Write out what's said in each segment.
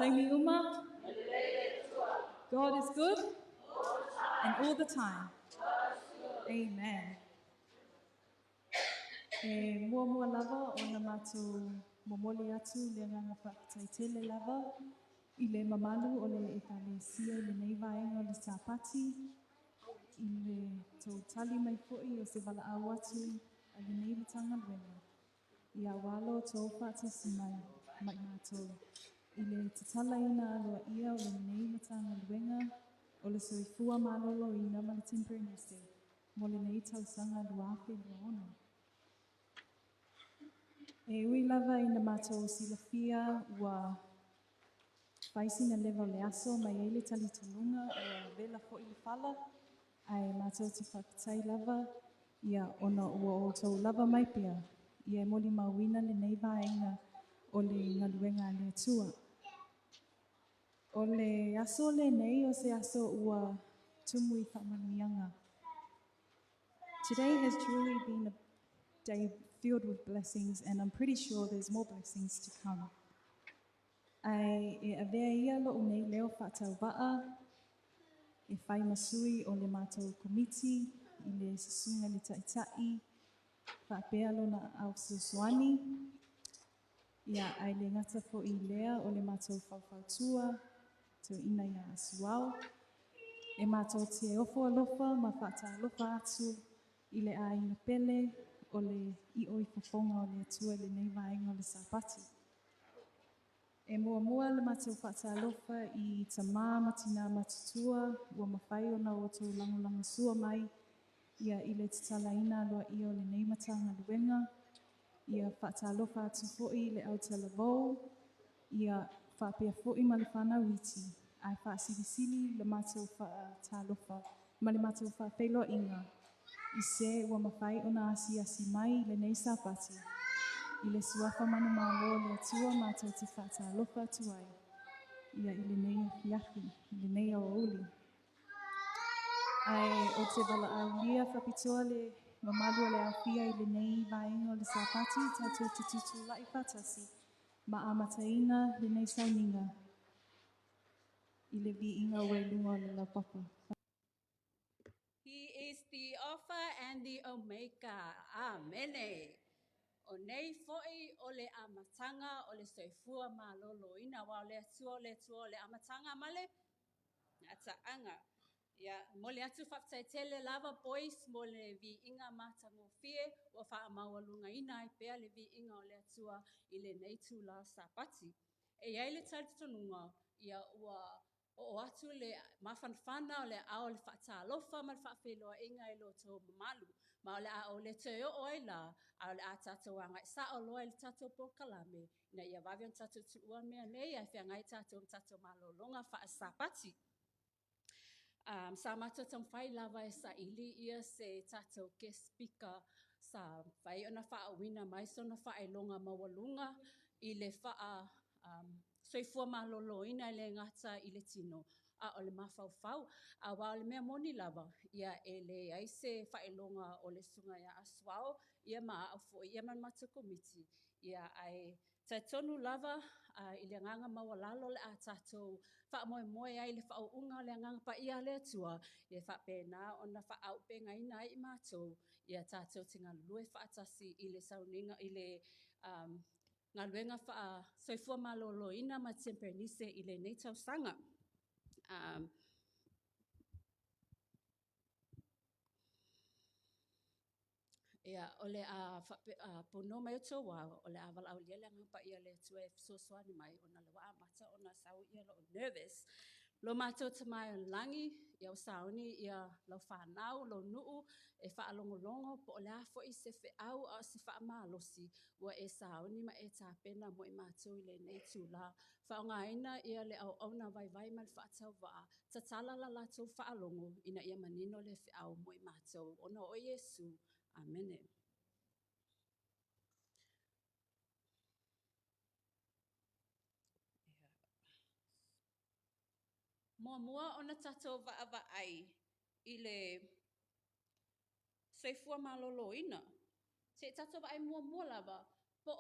Taimi uma. God is good and all the time. Amen. E muamua lava ona matou momoli atu le agaga faafetai tele lava i le mamalu o le Ekalesia i lenei vaega o le Sapati, i le tou tali mai foi o se valaau atu a lenei Matagaluega, ia aua lo outou faatasi mai ma i matou i le tatalaina aloaia o lenei Matagaluega o le Soifua Maloloina ma le Temperenese mo lenei tausaga 2026. E ui lava ina matou silafia ua fai sina leva o le aso ma e i ai le talitonuga ua vela foi le fala, ae matou te faafetai lava ia ona ua outou lava mai pea ia e molimauina lenei vaega o le galuega a le Atua. O le aso lenei o se aso ua tumu i faamanuiaga. Today has truly been a day filled with blessings, and I'm pretty sure there's more blessings to come. Ae e avea ia lo'u nei leo faatauvaa e fai ma sui o le matou Komiti i le Susuga i le Taitai faapea lona aao fesoasoani, ia ae le gata foi i lea o le matou faufautua toeaina ia Asuao, e matou te ofo alofa ma faatalofa atu i le aiga pele o le i'o i fofoga o le Atua i lenei vaega o le Sapati. E muamua le matou faatalofa i tamā ma tinā matutua ua mafai ona outou lagolagosua mai ia i le tatalaina aloaia o lenei Matagaluega. Ia faatalofa atu foi i le autalavou, ia faapea foi ma le fanau iti, ae faasilisili le matou faatalofa ma le matou faafeiloaiga i se ua mafai ona asiasi mai i lenei Sapati. I le suafa manumalo o le Atua matou te faatalofa atu ai ia i lenei afiafi, i lenei aoauli. Ae ou te valaaulia faapitoa le mamalu o le aofia i lenei vaega o le Sapati tatou te tutulai faatasi ma amataina lenei sauniga i le viiga ua i luga o le laupapa. He is the Alpha and the Omega. Amene. O nei fo'i o le amataga o le soifua maloloina, aua o le Atua o le Atua o le amataga ma le gataaga. Ia, momoli atu faafetai tele lava, boys, mo le viiga matagofie ua faamaualugaina ai pea le viiga o le Atua i lenei itula Sapati. E i ai le talitonuga, ia ua oo atu le mafanafana o le aao o le faatalofa ma le faafeiloaiga i lo outou mamalu. Ma o le a ou le toe oo ai la, a o le a tatou agai sao loa i le tatou polokalame, ina ia vave ona tatou tuua mea nei ae feagai tatou ma tatou malologa faasapati. Sa matou taumafai lava e saili ia se tatou guest speaker sa mafai ona faauuina mai sona faailoga maualuga i le faa soifua maloloina e le gata i le tino a o le mafaufau. Aua o le mea moni lava, ia e leai se faailoga o le susuga ia Asuao ia ma au foi ia ma le matou Komiti, ia ae talitonu lava i le agaga maualalo o le a tatou faamoemoe ai i le faauuga o le Agaga Paia a le Atua, ia faapena ona faaauupegaina ai i matou ia tatou te galulue faatasi i le sauniga i le galuega faa-soifua maloloina ma Temperenise i lenei tausaga. Ia, o le a punoa mai outou ao, o le a valaaulia le Agaga Paia o le Atua e fesoasoani mai ona o lea ua amata ona sau ia lou nervous. Lo matou Tama i le lagi, ia ua sauni ia lau fanau, lou nuu e faalogologo po o le a foi se feau a o se faamalosi ua e sauni ma e tapena mo i matou i lenei itula. Faaaogaina ia le auauna vaivai ma le faatauvaa, tatala la latou faalogo ina ia manino le feau mo i matou ona o Iesu. Amene. Muamua ona tatou vaavaai i le soifua maloloina. Se i tatou vaai muamua lava po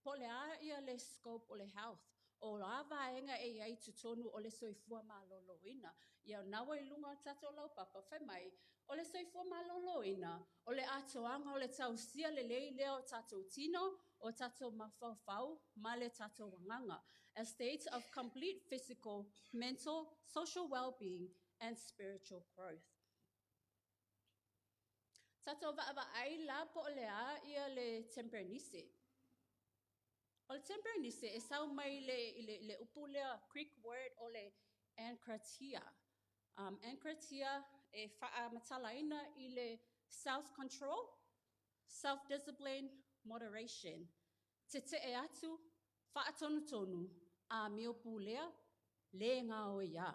o le a ia le scope o le health. O a vaega e i ai i totonu o le soifua maloloina. Ia o lena ua i luga o le tatou laupapa fai mai, o le soifua maloloina, o le atoaga o le tausia lelei lea o tatou tino, o tatou mafaufau ma le tatou agaga. A state of complete physical, mental, social well-being and spiritual growth. Tatou vaavaai la po o le a ia le temperenise. O le temperenise e sau mai le upu lea, Greek word o le enkrateia. Enkrateia e faamatalaina i le self-control, self-discipline, moderation. Tetee atu, faatonutonu, amio pulea, le gaoiā.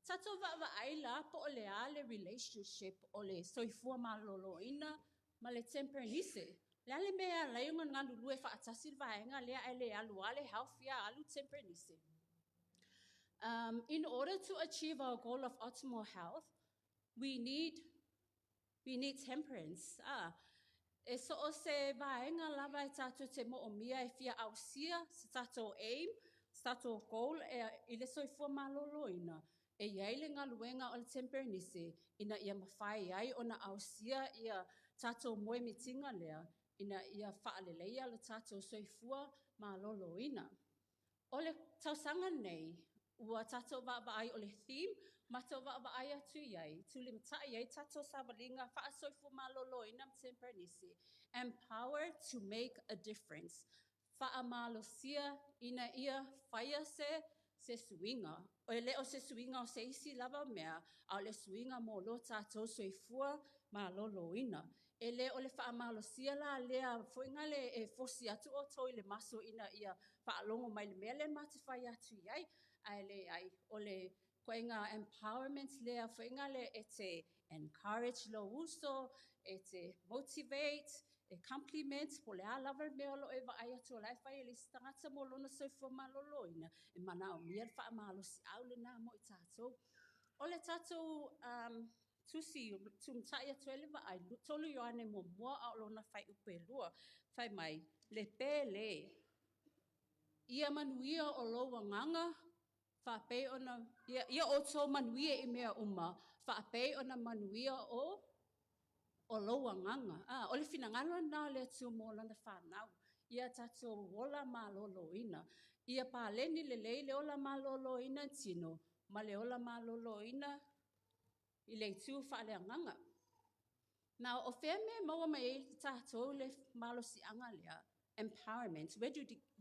Tatou vaavaai la po o le a le relationship o le soifua maloloina ma le temperenise. O le a le mea e ala ai ona galulue faatasi le vaega lea ae le alu lava le health ia alu le temperenise? In order to achieve our goal of optimal health, we need temperance. E so o se vaega lava e tatou te moomia e fia ausia se tatou aim, se tatou goal i le soifua maloloina, e i ai le galuega o le temperenise ina ia mafai ai ona ausia ia tatou moemitiga lea ina ia faaleleia lo tatou soifua maloloina. O le tausaga nei ua tatou vaavaai o le theme, matou vaavaai atu i ai, tulimatai ai tatou savaliga faasoifua maloloina ma temperenise, empower to make a difference. Faamalosia ina ia faia se suiga. E le o se suiga o se isi lava mea, a o le suiga mo lo tatou soifua maloloina. E le o le faamalosia la lea foi lea e fosi atu outou i le maso ina ia faalogo mai i le mea lea ma te fai atu i ai. Ae leai, o le ituaiga empowerment lea foi lea e te encourage lou uso, e te motivate, e compliment, po o le a lava le mea o lo o e vaai atu o la e fai e le isi tagata mo lona soifua maloloina, e manaomia le faamalosiau lena mo i tatou. O le tatou tusi tumatai atu ai le vaai, 3 Ioane 1 a o lona fuaiupu 2, fai mai, le pele, ia manuia o lou agaga, faapei ona, ia outou manuia i mea uma, faapei ona manuia o lou agaga. Ah, o le finagalo lena o le Atua mo lana fanau, ia tatou ola maloloina. Ia paleni lelei le ola maloloina tino ma le ola maloloina i le itu faaleagaga. Now, o fea mea e maua mai ai tatou le malosiaga lea? Empowerment.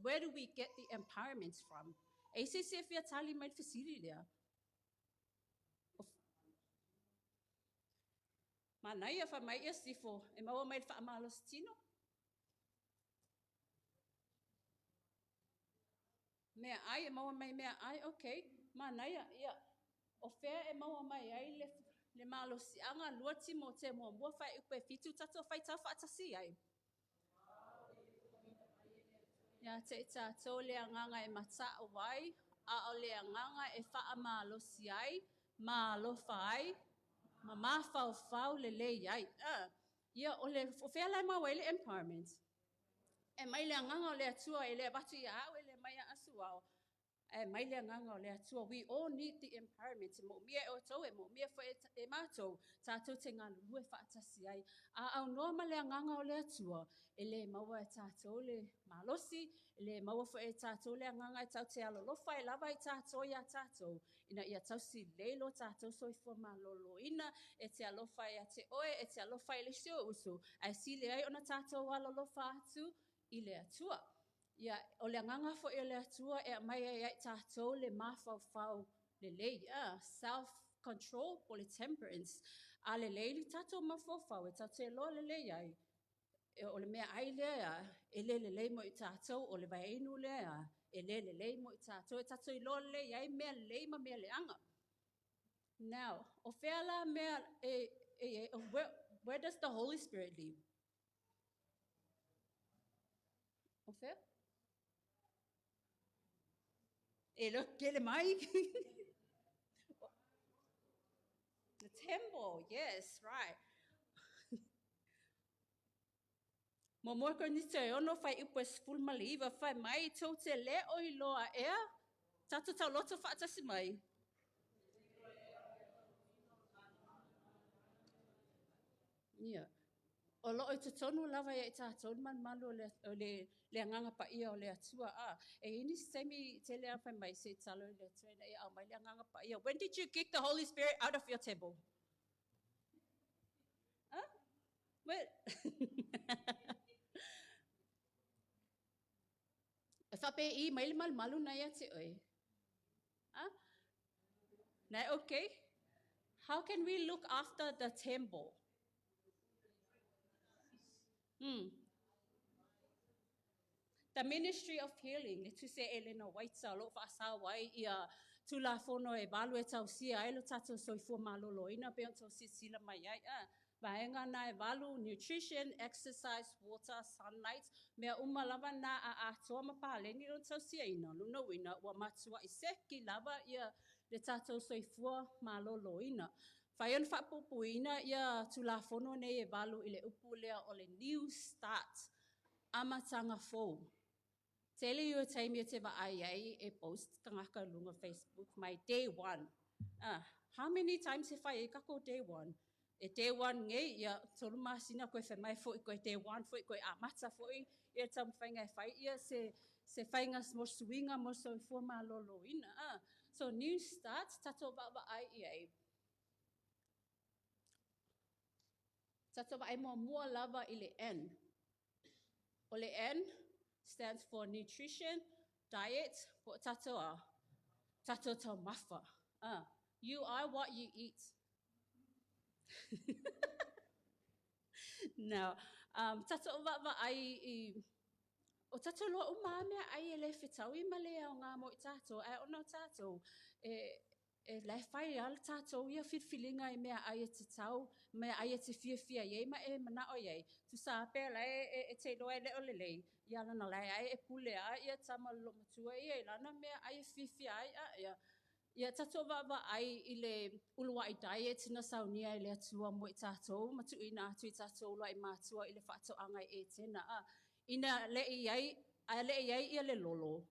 Where do we get the empowerment from? E isi se fia tali mai le fesili lea. Manaia fa mai ia sifo e maua mai le faamalositino. Mea ai, e maua mai mea ai, okay. Manaia, ia. O fea e maua mai ai le malosiaga 2 Timote 1 fuaiupu 7, tatou faitau faatasi ai. Ia te i tatou le agaga e mata'u ai, a o le agaga e faamalosi ai, ma alofa ai, ma mafaufau lelei ai. Ia o le o fea la e maua ai le empowerment? E mai le agaga o le Atua, e le avatu ia au, e le mai ia asuao, e mai le agaga o le Atua. We all need the empowerment. E moomia e outou, e moomia foi e matou, tatou te galulue faatasi ai. A aunoa ma le agaga o le Atua, e le maua e tatou le malosi, e le maua foi e tatou le agaga e tatou te alolofa e lava i tatou ia tatou, ina ia tausi lelei lo tatou soifua maloloina, e te alofa ia te oe, e te alofa i le isi ou uso, ae sili ai ona tatou alolofa atu i le Atua. Ia, o le agaga foi o le Atua e aumai ai ia i tatou le mafaufau lelei, self control po le temperance. A lelei le tatou mafaufau e tatou te iloa lelei ai, o le mea ai lea e le lelei mo i tatou, o le vaiainu lea e le lelei mo i tatou, e tatou iloa lelei ai mea lelei ma mea leaga. Now, o fea la mea e where does the Holy Spirit live? O fea? E lo kele mai. The temple, yes, right. Muamua Korinito e 6 fuaiupu e 19, fai mai, tou te le o iloa ea, tatou tauloto faatasi mai. Ia. O loo i totonu lava ia i tatou le malumalu o le Agaga Paia o le Atua. A e i ai nisi taimi tele lava fai mai se i tatalo i le Atua ina ia aumai le Agaga Paia. When did you kick the Holy Spirit out of your temple? Huh? When? E faapei mai le malumalu na ia te oe. Huh? Na, okay? How can we look after the temple? The Ministry of Healing, le tusi a Elena White o lo o faasao ai ia Tulafono e 8 e tausia ai lo tatou soifua maloloina pei ona tou silasila mai ai. A vaega na e 8, nutrition, exercise, water, sunlight, mea uma lava na a atoa ma paleni lona tausiaina, lona uiga ua matuai seki lava ia le tatou soifua maloloina. Fai ona faapuupuuina ia Tulafono nei e 8 i le upu lea o le New Start, amataga fou. Tele ia o taimi e te vaai ai e post tagata i luga Facebook, my day one. Ah, how many times e fai ai tatou day one? E day one nei, ia 3 masina koe fai mai foi koe day one foi koe amata foi ia taumafaiga e fai ia se faiga mo suiga mo soifua maloloina. Ah, so new start, tatou vaavaai i ai. Tatou vaai muamua lava i le N. O le N stands for nutrition, diet, po o tatou a, tatou taumafa. Ah, you are what you eat. Now, tatou vaavaai i o tatou loa uma a mea ai e le fetaui ma le aoga mo i tatou, ae ona o tatou e la e fai lava le tatou ia filifiliga i mea ai e tatau, mea ai e te fiafia i ai ma e manao i ai. Tusa pe la e te iloa e le o lelei, ia lana lae ai e pule a ia tama lo matua ia i lana mea ai e fiafia ai a ia. Ia tatou vaavaai i le uluai diet na saunia e le Atua mo i tatou ma tuuina atu i tatou uluai matua i le faatoaga i Etena. A, ina le i ai, a le i ai ia le lolo,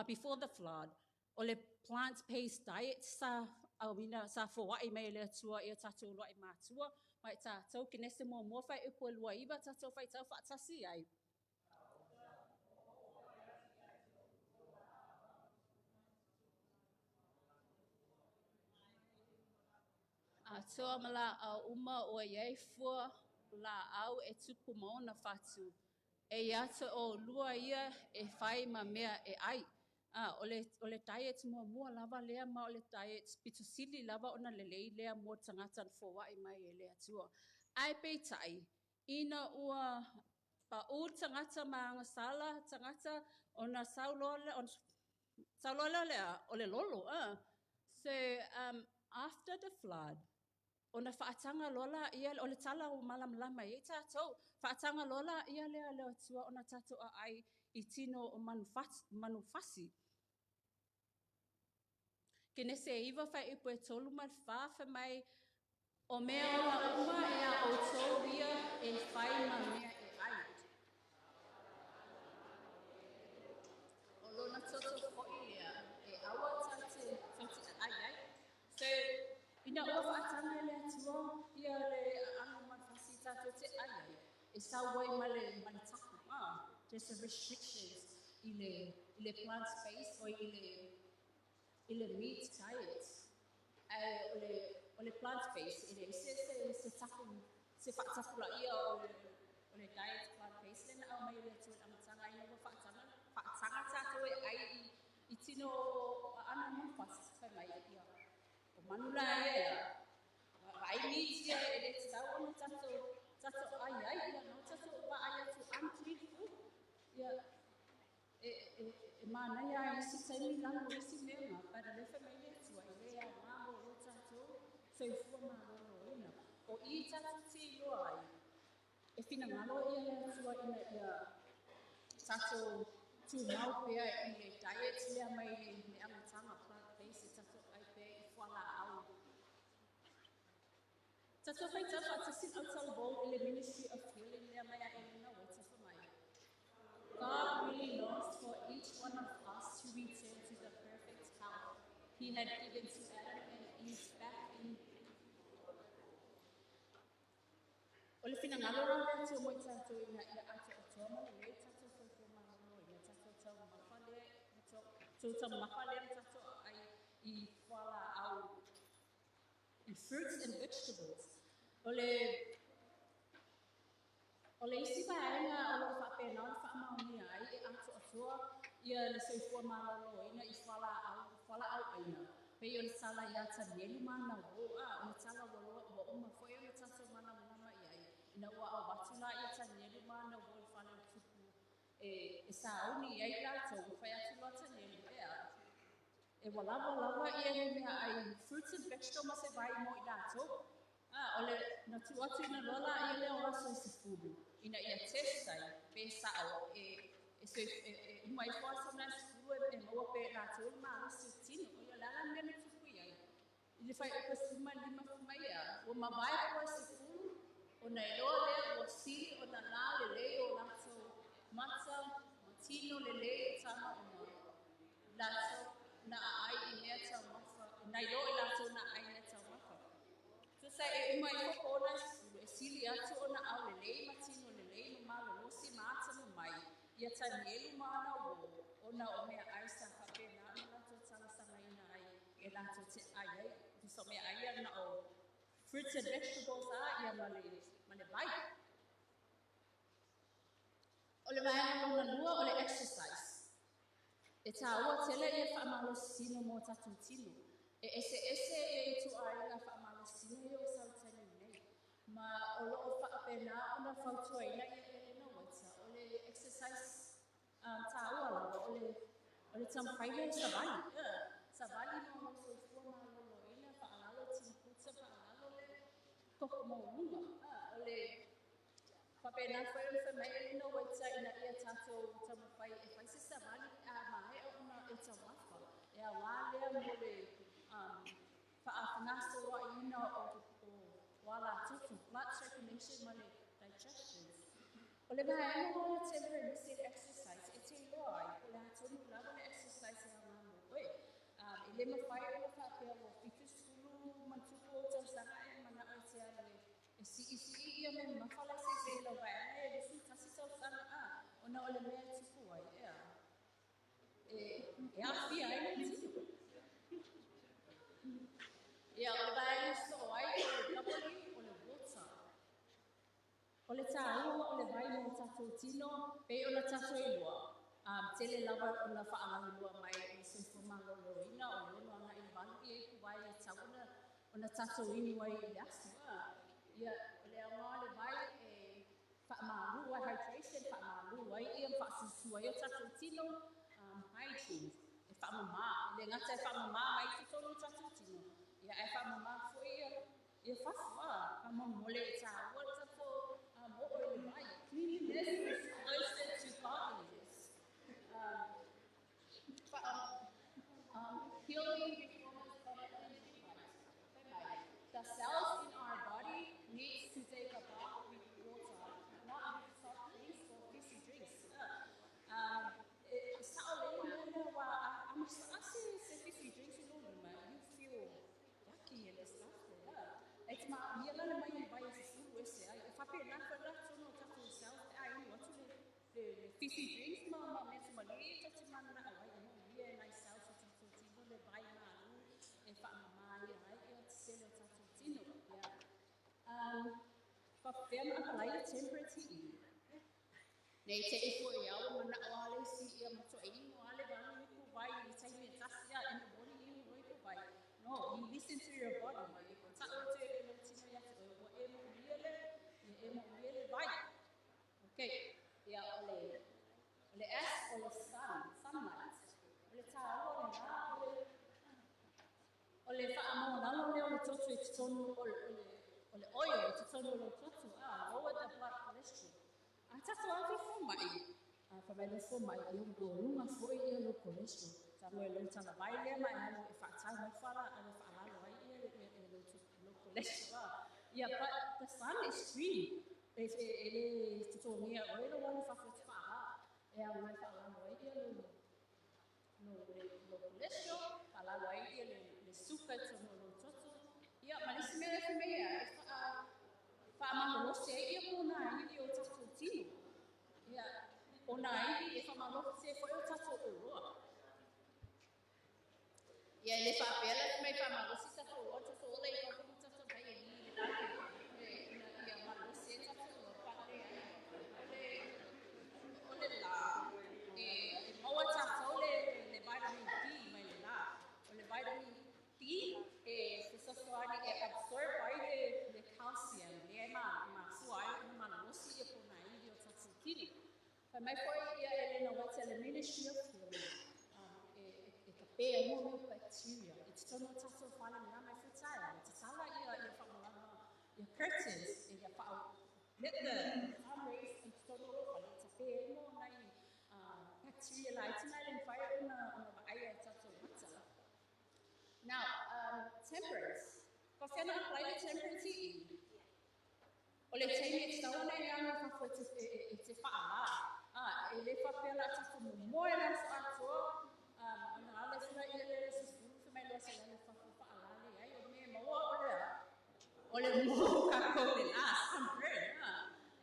before the flood, o le plant-based diet sa auina, sa foai mai e le Atua ia tatou uluai matua ma i tatou. Kenese 1 fuaiupu e 29, tatou faitau faatasi ai. Atoa ma laau uma ua i ai fua laau e tupu ma ona fatu. E ia te oulua ia e fai ma mea e ai. Ah, o le diet muamua lava lea ma o le diet pito sili lava ona lelei lea mo tagata na foai mai e le Atua. Ae peitai, ina ua pau tagata ma agasala tagata ona sau loa ona sau loa lea o le lolo. Ah. So, after the flood, ona faataga loa la ia o le tala o malamalama ai tatou, faataga loa la ia lea le Atua ona tatou aai i tino o manufasi. Kenese 9 fuaiupu e 3 ma le 4, fai mai, o mea ola uma e a outou ia e fai ma mea e ai. O lona toto foi lea e aua tate ai ai. So, ina ua faataga e le Atua ia le aano manufasi tatou te ai ai, e sau ai ma le tapu. Ah, there's a restrictions i le plant based or i le meat diet. Ae o le plant based, e le se tapu, se faatapulaia o le diet plant based le na au mai le Atua i le amataga ina ua faataga tatou e ai i tino o aano manufasi, fai mai ia. O manu la ia, vaai meat ia e le tatau ona tatou ai ai, ia no tatou vaai atu unclean food. Ia, e manaia ai isi taimi lalo isi mea ma, but le fai mai le Atua e le aoga mo lo tatou soifua maloloina. O i tatou te iloa ai, e finagalo ia le Atua ina ia tatou tumau pea i le diet lea mai le amataga plant based e tatou ai pea i fualaau. Tatou faitau faatasi autalavou i le Ministry of Healing lea mai a Elena White. God really longs for each one of us to return to the perfect health He had given to Adam and Eve back in. O le finagalo la o le Atua mo i tatou ina ia atoatoa ma lelei tatou soifua maloloina, tatou taumafa lea, tatou taumafa lea ma tatou aai i fualaau, i fruits and vegetables. O le isi vaega o loo faapena ona faamaonia ai e atoatoa ia le soifua maloloina i fualaau aina, pei o le tala ia Tanielu ma ana uō, a o le tala ua loa ua uma foi ona tatou malamalama i ai, ina ua au atu la ia Tanielu ma ana uō i le fale o le tupu e sauni i ai latou, ua fai atu loa Tanielu, ea, e ua lava lava ia le meaai fruits and vegetables ma se vai mo i latou. A o le na tuu atu ina loa laia lea o aso e 10 ina ia test ai pe sa'o e uma ifo aso na e 10 e maua pea e latou le malosi o tino. O ia le a la le mea na tupu i ai i le fuaiupu e 15, fai mai ea, ua mavae po e 10 ona iloa lea ua sili ona lalelei o latou mata ma tino lelei o tama uma latou na aai i mea taumafa, nai lo i latou na aai i mea taumafa. Tusa e uma ifo po na e 10, e sili atu ona aulelei ma tino lelei ma malolosi ma atamamai ia Tanielu ma ana uō, ona o meaai sa faapena ona latou talosagaina ai e latou te ai ai. Tusa o meaai ia na o fruits and vegetables a ia ma le vai. O le vaega lona lua o le exercise. E tāua tele ia faamalositino mo tatou tino. E eseese ia ituaiga faamalositino ia ua sau i taimi nei. Ma o loo faapena ona fautuaina ia Elena White, o le exercise tāua lava o le taumafai lea e savali. Savali mo lou soifua maloloina, faalalo tino puta, faalalo le koko maualuga. O le faapena foi ona fai mai Elena White ina ia tatou taumafai e fai se savali a maea ona e taumafa. E aogā lea mo le faafegasoloaiina o alatutu, blood circulation ma le digestion. O le vaega o le 10% exercise, e te iloa ai, po o le a tonu lava le exercise e aogā mo oe. E le mafai ona faapea ua 70 ma tupu ou tausaga e manao e te alu e siisii ia mea mamafa la e seisei lau vaega e 21 tausaga a, ona o le mea e tupu ai ea. E aafia ai le tino. Ia, o le vaega soo ai o le W, o le water. O le tāua o le vai mo tatou tino, pei ona tatou iloa. Tele lava ona faalauiloa mai o le soifua maloloina, o le 6 agai i le 8 ia ipuvai e tatau ona tatou inu ai i le aso. Ia, o le aoga o le vai e faamalu ai, hydration, faamalu ai ia ma faasusu ai o tatou tino, hygiene, e faamamā, e le gata e faamamā mai i totonu o tatou tino, ia ae faamamā foi ia fafo a, faamolemole e tāua le tatou oo i le vai. Cleanliness is closer to godliness. Healing reformers of energy. The cells in our body needs to take a bath with water, not with soft drinks or fizzy drinks. E sa'o lelei mea lea ua a masaa se fizzy drinks i lou lima, you feel yucky and disgusted. E te maomia la le mai o le vai e fufulu ese ai. E faapena foi la totonu o tatou cells pe a inu atu le fizzy drinks ma mea tumalī tatou te mananao ai, e moomia e nai cells o tatou tino le vai malu e faamamā ia ai ia tetele o tatou tino. Ia. Faapefea ona apply le Temperance i. Nei te i foi au manao a le isi ia matuai inu a le 8 ipuvai i le taimi e tasi a in the morning inu loa ipuvai. No, you listen to your body. E ta'u atu e lou tino ia te oe, ua e moomia le, ia e moomia le vai. Okay, ia o le S o le sun, sunlight. O le tāua o le lā, o le faamaualalo lea o le toto i totonu o le oil i totonu o lou toto, a lower the blood cholesterol. A tatou atu i fomai, a fai mai le fomai, ia ua luga foi ia lou cholesterol. Tago e lou talavai lea ma e alu e faatau mai fualaau e faalalo ai ia lou cholesterol. Ia, but the sun is free. E le totogia oe lou alu i fafo e te faaā. E au ngai whaalalo ai ia lo lo le lo cholesterol, whaalalo ai ia le suka i tono lo toto. Ia, ma lisi mea e whamea, e wha ai ia mō nā iwi o tātou tino. Ia, o nā iwi e whamalose foi o tātou o roa. Ia, le whaapea la mai whamalosi tātou o tātou ola i whakumu tātou mai e ni le ake. Ina ia malosi e tātou o pale ai. O le la, e maua tātou le vitamin D mai le la. O le vitamin D e fesoasoani e absorb ai le calcium, le e ma fua ai o malosi ia pona iwi o tātou kini. Whai mai foi ia Elena White le Ministry of Healing. E ka pea mo meo bacteria. E te tono tātou whale mea mai whutaia. E te tala ia ia whamalama ia curtains. E ia whao let the sun rays i te tono o whale. Te pea mo nai bacteria la. E tina le whai ona vaai e tātou mata. Now, temperance. Ka whena apply le temperance i? O le teimi e te tawana i anga whafo e te whaala. E le whapea la tātou mo moe la so atoa. Ona ale fura ia le le sufuru wha mai loa se le whafo whaala le ai. O me maua o lea. O le mō kākou le la, sunburn.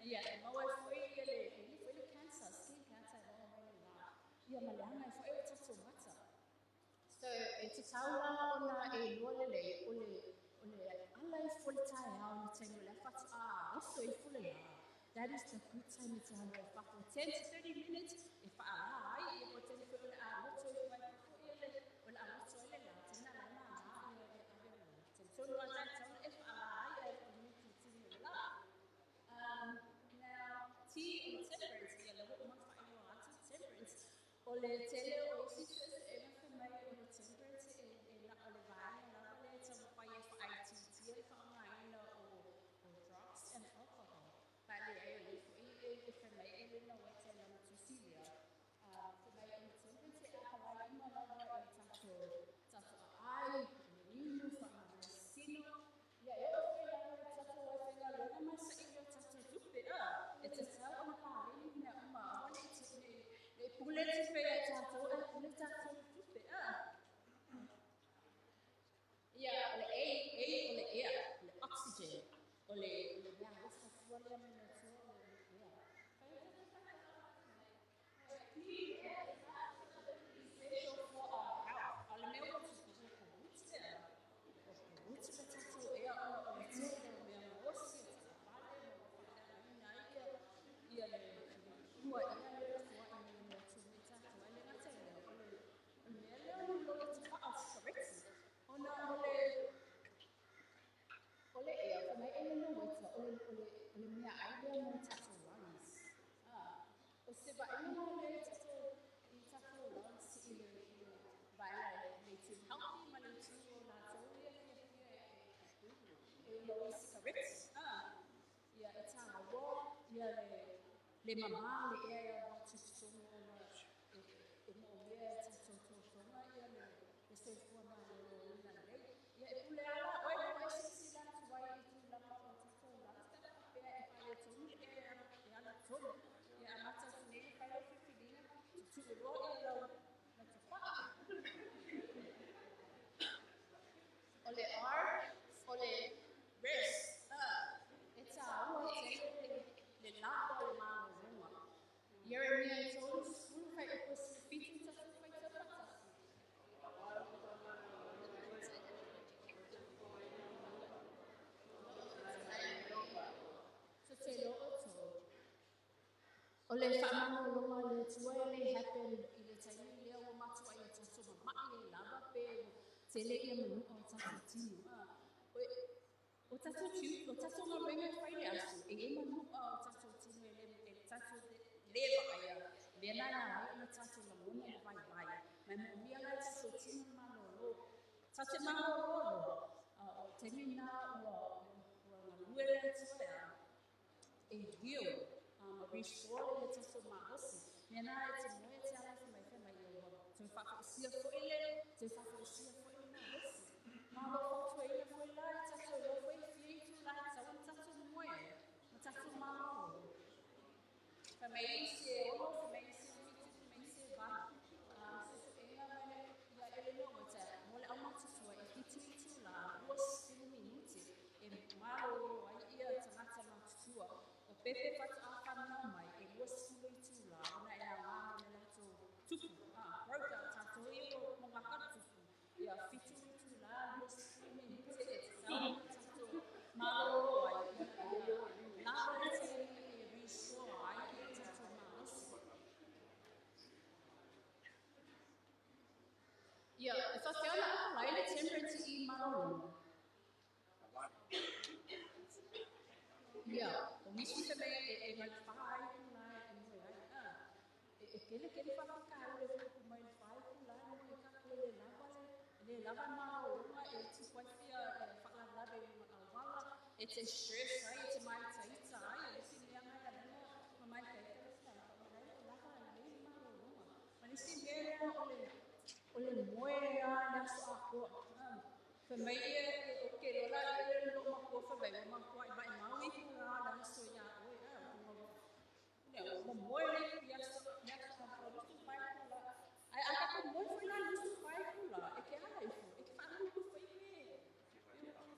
Ia, e maua e fui ia le, e le fui le cancer, skin cancer e maua mai le la. Ia maleanga e fui o tātou mata. So, e te taula ona e lua le le, o le ala i fule tae au le taimi o le whatu a oso i fule la. That is the good time e te hanga e whafo 10 to 30 minutes e whaala ai e po tene fue o le a loto i whai pafo i le o le a loto i le la tena la ma ma i e ave le la. Ten tonu a tai tauna e whaala ai e o nuki tini o la. Now, T o le temperance, ia le wo uma whaewa atu temperance, o le tele o isi se e na mai o le temperance e la o le vaenga lava le taumafai e faaitiitia le faaaogaina o drugs and alcohol. Pa le ai o le foʻi e fai mai e lena uaite lana tusi lea. Fai mai o le temperance e apalai uma lava i tatou aai, le inu, faamalosino. Ia e oo foi lava i tatou ai faigaluega ma saʻili o tatou tupe a. E tatau ona paleni mea uma aua le le pule tupe ia tatou ae pule tatou tupe a. Ia, o le A, A o le ea, le oxygen, o le mea alofa fua lea mai le Atua o le ea. Clean air is absolutely essential for our health. O le mea ua tupu ua pollute lea. Ua pollute le tatou ea ona o le tele o mea gaosi e taavale ma ua faaleagaina ai ia le ua ea le foai mai le Atua mai tatou ai le gata i lea. O le mea lea o lo e te wha o sikareti. Ona o le ea, wha mai e le waita, o le mea ai lea mo tatou lungs. O se vaenga le i tatou lungs i le vaenga le tu healthy ma le tu o lātou ia fia fia e lo i sikareti. Ia e tāua, ia le mamā le ea ia watu tonu ona e mo mea e tatou tōtonga ia le soifua malōlōina lelei. Ia e pule ala oe mo e sisi la tuai i tūlanga o tatou lungs pe pea e whai e tonu le ea e ala tonu. Ia a mata atu nei le whai o whiwhiringa, tutuuroa ia lau tupaa. O le R, o le rest. E tāua tele le lapa o le malōlōga. Ieremia e tolu sefulu fai upu 17 tatou faitau faatasi. So te lo o tō. O le whaamalōlōga le Atua e le happen i le taimi lea ua matua i o tatou mamaʻi e lava pe tele ia manua o tatou tino. O tatou tiu, o tatou galuega e fai le aso, e e manua o tatou tino e le tatou le vaaia. Lea la la ai ona tatou lagona le vaivai. Mai moomia la e tatou tino le malōlō. Tatou te malōlō loa. O taimi na ua galue le Atua e heal, ma restore ia tatou malosi. Mea na e te moe te ala i whai mai ia ua. Te whawhaosia foi le, te whawhaosia foi le malosi. Ma lo whautua ina foi la i tatou loa foi fia i tū la i tau i tatou moe, ma tatou malōlō. Whai mai isi e ono, whai mai isi pepe fa'ato'a fanau mai e 20 itulā ona e aogā mo le latou tupu growth a tatou ia ua mogaka le tupu ia 7 itulā 20 minute e tatau ona tatou malōlō ai ina ia lava le taimi e restore ai le tatou malosi. Ia, e faapea ona apalai le temperance i malōlōga. Ia, o nisi fai mai e mai le 4 itulā e moe ai. E kele kele faafitauli e tupu mai le 4 itulā e moe tatou e le lava le lava malōlōga e tupu ai fia e faalavelave i luga auala e te stress ai e te māitaita ai o le isi mea gaealega ma maitaita le faiga o lai o lava ai lei le malōlōga. Ma le isi mea lea o le moe a le aso atoa. Fai mai ia e o ke lola ia le loo makua fai mai ua matua i maʻimau iho la le aso iā oe a ua moe le i aso le aso atoa 25 itulā. Ae a tatou moe foi la 25 itulā e ke ala ifo e ke faalogo foi pe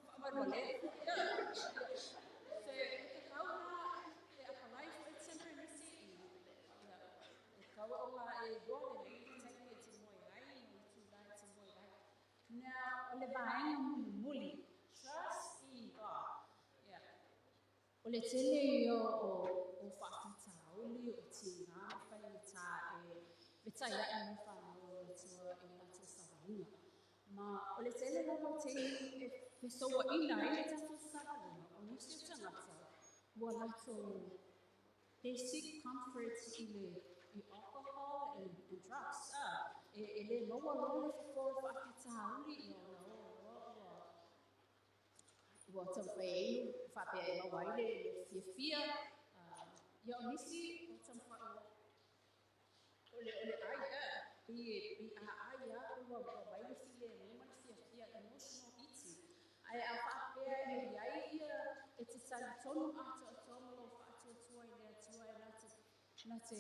faavalevale ia so e tatau la e apalai foi temperance i ia e tau ona e iloa lelei le taimi e te moe ai ma itulā e te moe ai. Now, o le vaega mulimuli, trust in God. Yeah. O le tele ia o faafitauli o tigā ma faigata e fetaia'i ma fanau o le Atua i latou savaliga. Ma o le tele lava o taimi e fesouaʻina ai le tatou savaliga o nisi o tagata ua latou they seek comfort i le i alcohol and drugs. E lē maua loa le fofo o le faafitauli ia ona o loa ua taumafai ai faapea e maua ai le fiafia ia o nisi o taumafai o le ai pei a ai a ua mai le filemu ma le fiafia, emotional eating. Ae a faapea e iai ia e te talitonu atoatoa ma lou faatuatua i le Atua e na te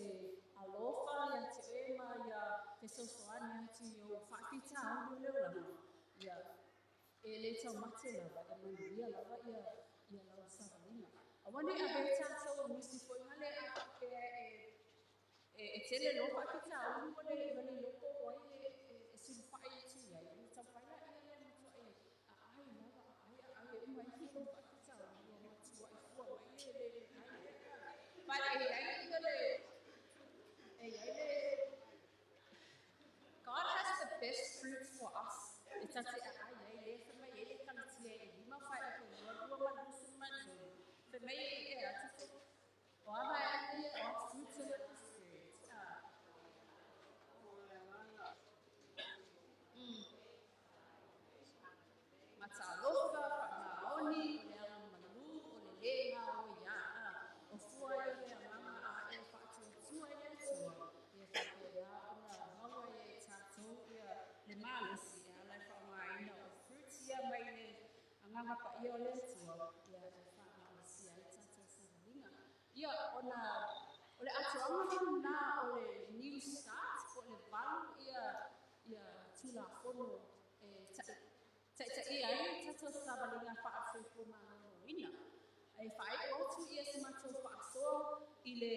alofa ia te oe ma ia fesoasoani atu i ou faafitauli o le olaga ia e lē taumate lava e manuia lava ia lau savaliga. Aua ne i avea tatou o nisi foi gale a faapea e tele loa faafitauli ua le iloa po o ai e sulufai atu i ai ona taumafai laia lea matuai aai lava aai aai e uma ifo lou faafitauli ua matuai fua mai le ai lea. But e iai ia le e iai le God has the best fruit for us. E tate aai ai le fai mai ai le Kalatia e 5 faaiuga 22 ma 23. Fai mai e atu o ava e ia o fruits of the Spirit. Matalofa, faamaoni, o le agamalu, o le lē gaoiā. O fua ia o le agaga a e faatuatua i le Atua. Ia faapena ona maua ai e tatou ia le malosi e ala i faaaogaina o fruits ia mai le agaga paia o le Atua ia e faamalosia ai tatou savaliga. Ia ona o le atoaga lena o le New Start po o le 8 ia tulafono e taitaia ai tatou savaliga faasoifua malōlōina. E faaiʻu atu ia se matou faasoa i le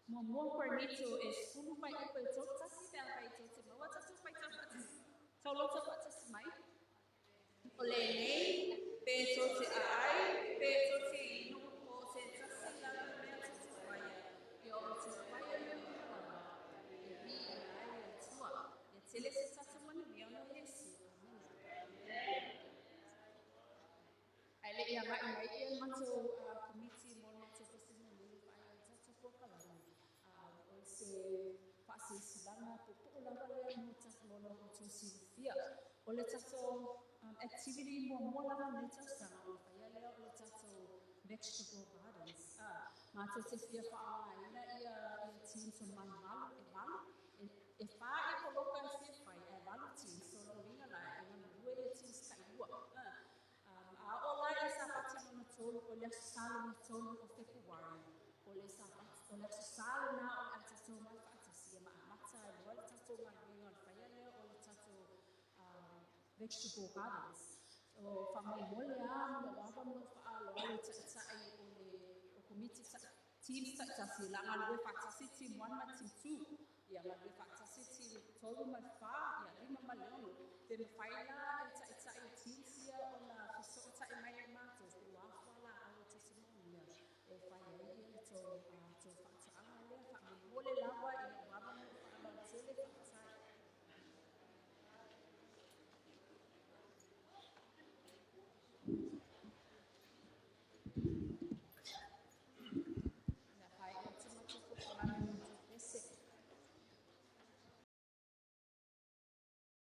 muamua Korinito e 10 fuaiupu e 31 pe afai tou te maua tatou faitau faatasi taulota faatasi mai. O lenei, pe tou te aai, pe tou te inu, po o se tasi lava mea tou te faia, ia outou faia mea uma lava, e viia ai le Atua. Ia tele se tatou manuia ona o Iesu. Amene. Ae leʻi agaʻi mai ia le matou komiti mo le matou testimonini faaiu ai tatou polokalame o se faasilasilaga puupuu lava lea mo lo outou silafia. O le tatou activity muamua lava o lenei tausaga ona faia lea o le tatou vegetable gardens. Matou te fia faaaogaina ia teams o 8 e 8 e 4 i poloka e fia fai ae 8 teams so lona uiga la e galulue ia teams tailua. A oo la i le Sapati lona tolu o le aso Sa lona 3 o Fepuari o le Sapati o le aso Sa lena o le a tatou omai faatasi ia ma amata ai loa le tatou galuega o le faia lea o le tatou vegetable gardens. O faamolemole a ma lou ava ma lou faaaloalo i taitai o le o Komiti teams ta'itasi la galue fa'atasi team 1 ma team 2, ia galue fa'atasi team 3 ma le 4, ia 5 ma le 6, pe mafai la.